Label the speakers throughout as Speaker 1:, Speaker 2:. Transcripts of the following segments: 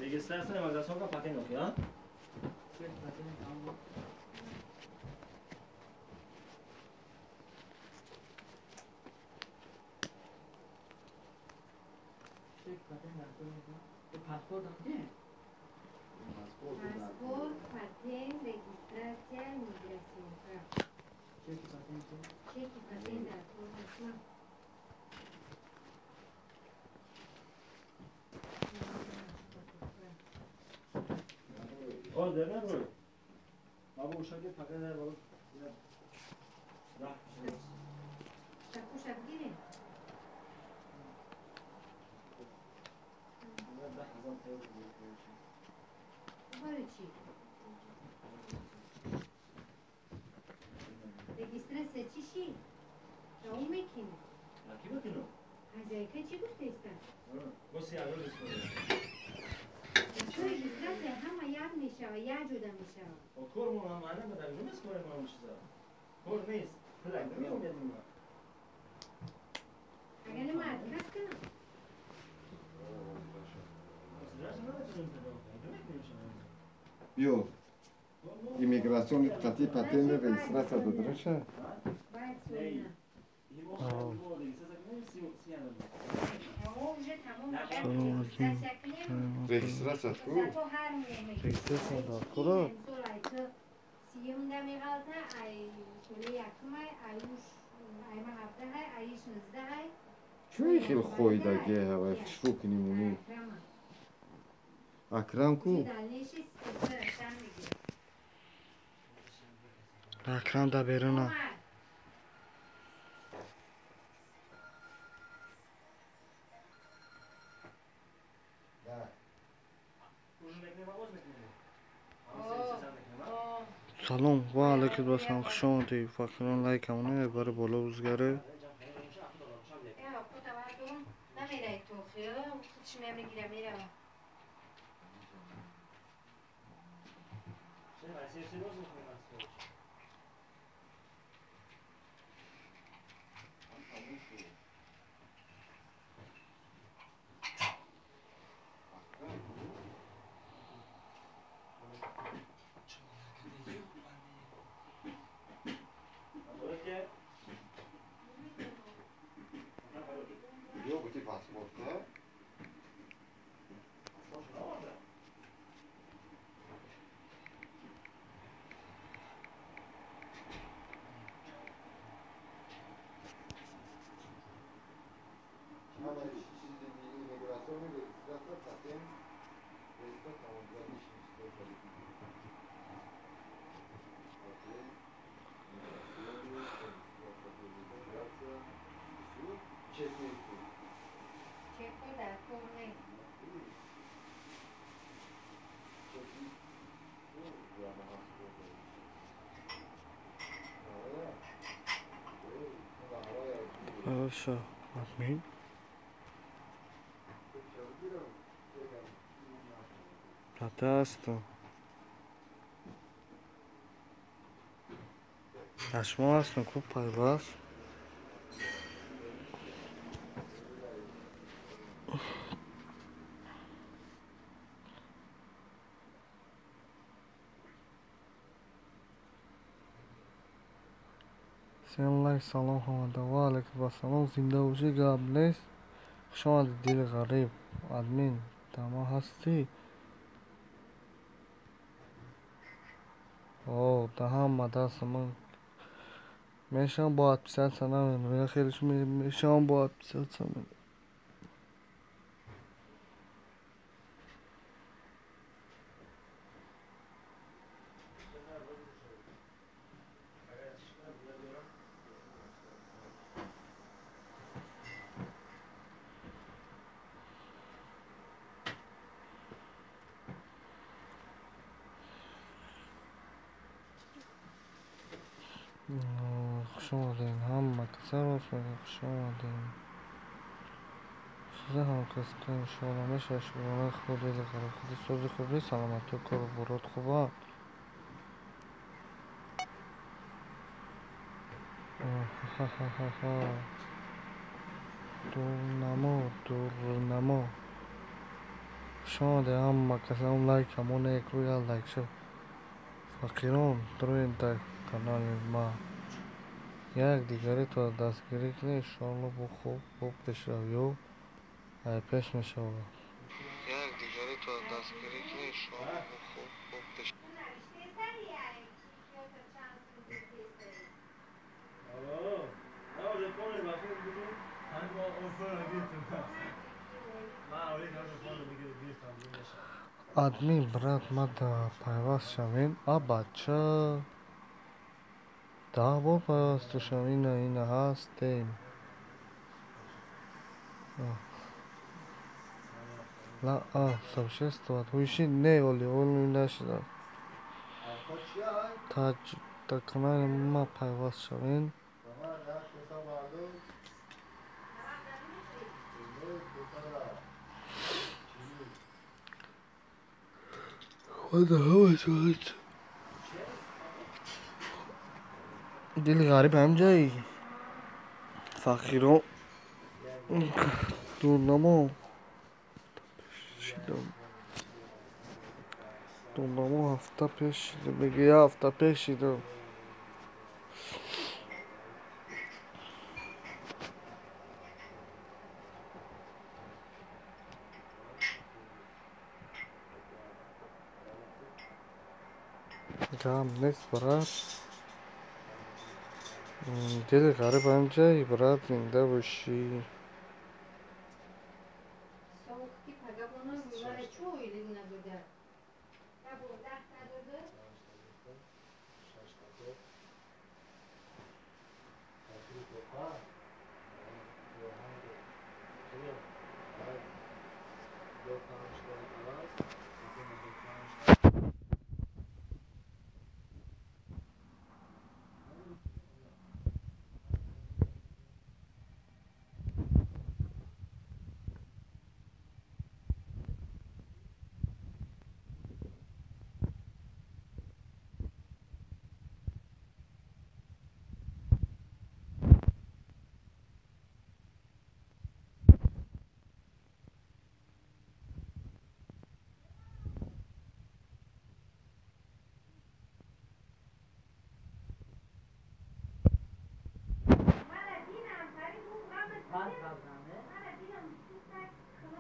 Speaker 1: Регистрация иммиграционка патент окей, а?
Speaker 2: Паспорт, патент, регистрация, миграционка. Чеки патент дар кор ҳастам.
Speaker 1: О, дар наброй. Бабу ушаки патент дар боло. Да.
Speaker 2: Шакуша бигирем. Барои чӣ? Регистрация чӣ ши? Равон мекунӣ?
Speaker 1: Ки мекунам?
Speaker 2: Хозяйка чӣ гуфтеста?
Speaker 1: Боси ягон история.
Speaker 2: Чо регистрация ҳама як мешава, як ҷода мешава.
Speaker 1: Кор мо ҳам ана дар ҷо меспорем ҳам чиза. Кор нест. Пулак намеомед мо.
Speaker 2: Агар ма отказ кунам?
Speaker 3: Биё, иммиграциони қати патент регистрация додраша?
Speaker 2: Бояд соина.
Speaker 4: Салом алейкум.
Speaker 3: Регистрация ку?
Speaker 4: Регистрация дар кора?
Speaker 2: Сиюмда меғалта, ай соли якумай, аюш, айма ҳабдаҳай, аиш нуздаҳай.
Speaker 3: Чӯи хел хоидаге ҳавай хушрӯ куним уну? Акрам ку?
Speaker 4: Акрам дар беруна. Салом ва алайкум ассалом, хуш омадед. Фақирон лайк амона барои боло узгаре. Хорошо, админ. Тата ҳастам. Дар шумо ҳастам, ку пайваст. Всем лайк, салом ҳамада. Ва алайкум ассалом. Зинда бошӣ, гап нест. Хуш омадӣ, дили ғариб. Админ, тама ҳастӣ? О, да ҳама дастам ман мешавам бо отписаться намемонам. Я хеле мешавам бо отписаться мемонам. Хуш омадем, ҳама каса рост мегӯяд, хуш омадем. Сӯзи ҳамкасб иншоалло мешавад. Шукронаи Худо, дили ғариб. Худи сози хубӣ, саломатию кору борот хубанд. Ха-ха-ха-ха. Дурнамо, дурнамо. Хуш омадем ҳама каса. Он лайк ҳамон як рӯя лайк шав. Фақирон, дуроед дар канали ма. Як дигаретонро дастгирӣ кунед, иншоалло бо хуб, бо пешравиҳо пеш мешавад. Як дигаретонро дастгирӣ кунед, иншоалло бо хуб, бо пеш. Админ, брат, ма да пайваст шавем. А бача, 10 бор пайваст шавем. Ина, ина ҳастем. Ла, а, сообществовать. Ҳуйши не, оли, оли нашидам. Таҷ, дар канали ма пайваст шавем. Дили ғариб ҳамҷаи фақиро дурнамо шидам. Дурнамо ҳафта пеш шидам. Мега як ҳафта пеш шидам. Гап нест, брат. Дили ғариб ҳамҷаи, брат, зинда бошӣ.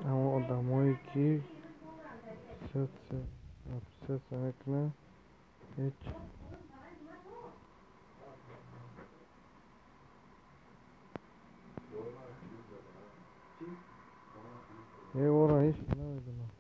Speaker 4: Ҳамон одамое ки обсессия мекунанд, ҳеҷ ора ҳеҷ намедонам.